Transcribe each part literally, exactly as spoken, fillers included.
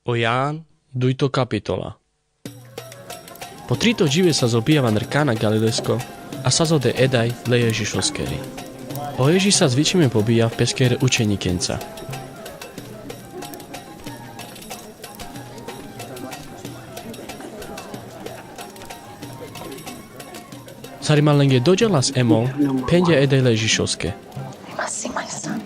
O Jan, dujto kapitola. Po trito dživesa so bijava andri Kana Galilesko, a sasode edaj le Ježišoskeri. O Ježiš sas vičime po bijav peskere učenikenca. Sar i ma lenge dodžalas e mol, phenďa edaj le Ježišoske. You must see my son.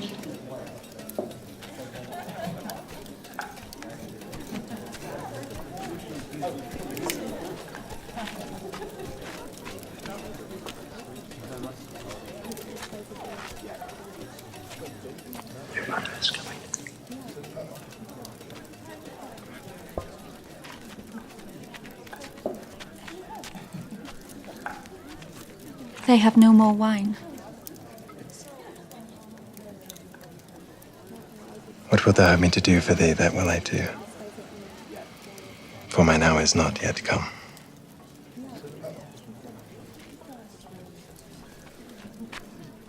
They have no more wine. What wilt thou have me to do for thee, that will I do. For mine hour is not yet come.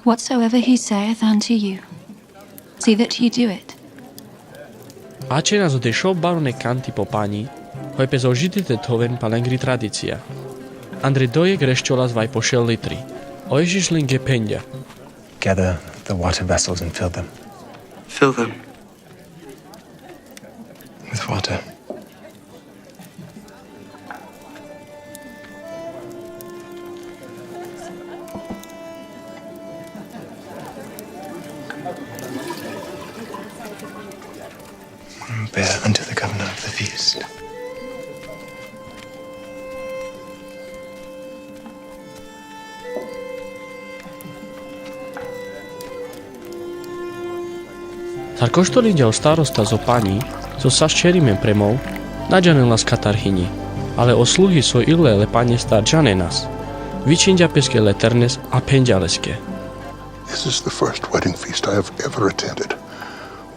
Whatsoever he saith unto you, see that ye do it. Ačhena so dešo barone kanti po panji, hoj pe so Židi te thoven palengri tradicija. Andre doje greščolas vaj po šel litri. O Ježiš lenge phenďa. Gather the water vessels and fill them. Fill them. With water. Bear unto the governor of the feast. Sar koštolinďa o starosta so panji, so sas čherime pre mol, na džanelas katar hinji, ale o sluhi so ille le panjestar džanenas. Vičinďa peske le ternes a phenďa leske. This is the first wedding feast I have ever attended,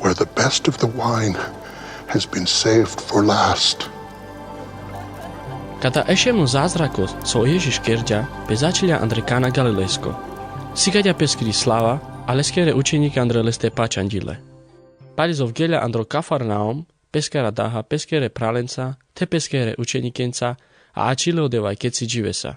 where the best of the wine has been saved for last. Kata e šemno zázrakos so o Ježiš kerďa, pe začeľa andre Kana Galilesko. Sikaďa peskri slava, a leskere učenikja andre leste pačanďile. Pali so vďeľa andro Kafarnaum, peskara daha, peskere phralenca, the peskere učenikenca, a ačhile odevaj keci dživesa.